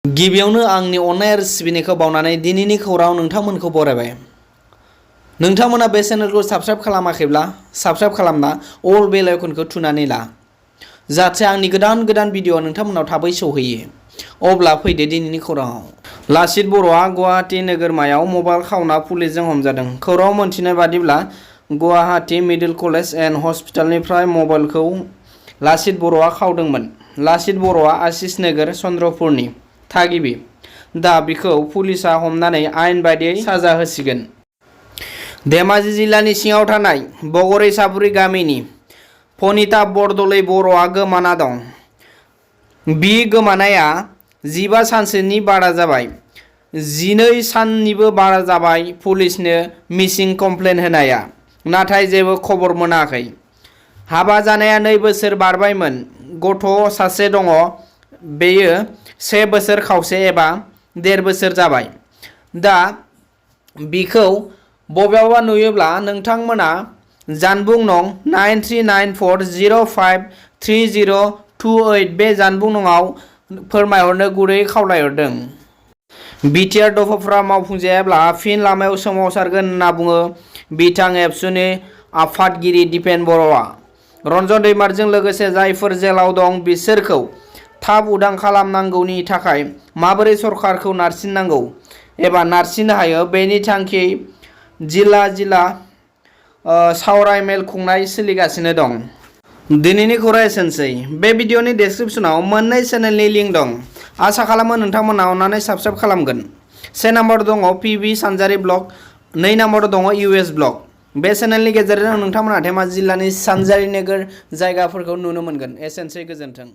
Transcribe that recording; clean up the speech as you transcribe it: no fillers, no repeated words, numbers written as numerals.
गिबियावनो आंनि अननाय आरो सिबिनायखौ बावनानै दिनैनि खौराङाव नोंथांमोनखौ बरायबाय। नोंथांमोना बे चेनेलखौ साबस्क्राइब खालामाखैब्ला साबस्क्राइब खालामना अल बेल आइकनखौ थुनानै ला, जाहाथे आंनि गोदान भिडिअ नोंथांमोनाव थाबै सौहैयो। अब्ला फैदो दिनैनि खौराङाव। लासित बर'आ गुवाहाटी नोगोरमायाव मबाइल खावना पुलिसजों हमजादों। खौराङाव मोनथिनाय बादिब्ला गुवाहाटी मेडिकेल कलेज एन्ड हस्पिटालनिफ्राय मबाइलखौ लासित बर'आ खावदोंमोन। लासित बर'आ आशिष नगर चन्द्रपुरनि थागिबि। दा बिखौ पुलिसआ हमनानै आयेन बायदियै साजा होसिगोन। धेमाजि जिल्लानि सिङाव थानाय बगरेसापुरि गामिनि फनिता बरदलै बर'आ गोमाना दं। बि गोमानाया 15 सानसोनि बारा जाबाय। 12 साननिबो बारा जाबाय पुलिसनो मिसिं कमप्लेन होनाया, नाथाय जेबो खबर मोनाखै। हाबा जानाया 2 बोसोर बारबायमोन। गथ' सासे दङ, बेयो 1 बोसोर खावसे एबा 1.5 बोसोर जाबाय। दा बिखौ बबेयावबा नुयोब्ला नोंथांमोना जानबुं नं 9394053028 बे जानबुं नङाव फोरमायहरनो गुरैयै खावलायहरदों। बिटिआर दफाफोरा मावफुंजायाब्ला फिन लामायाव सोमावसारगोन होनना बुङो बिथां एबसुनि आफादगिरि दिपेन बर'आ। रन्जन दैमारिजों लोगोसे जायफोर जेलाव दं बिसोरखौ थाब उदां खालामनांगौनि थाखाय माबोरै सरकारखौ नारसिननांगौ एबा नारसिननो हायो बेनि थांखियै जिल्ला सावराय मेल खुंनाय सोलिगासिनो दं। दिनैनि खौराङा एसेनोसै। बे भिडिअनि डेस्क्रिप्शनाव मोननै चेनेलनि लिंक दं। आसा खालामो नोंथांमोना अननानै साबस्क्राइब खालामगोन। 1 नाम्बार दङ पिबि सानजारि ब्लग, 2 नाम्बार दङ इउएस ब्लग। बे चेनेलनि गेजेरजों नोंथांमोना धेमाजि जिल्लानि सानजारि नोगोर जायगाफोरखौ नुनो मोनगोन। एसेनोसै, गोजोन्थों।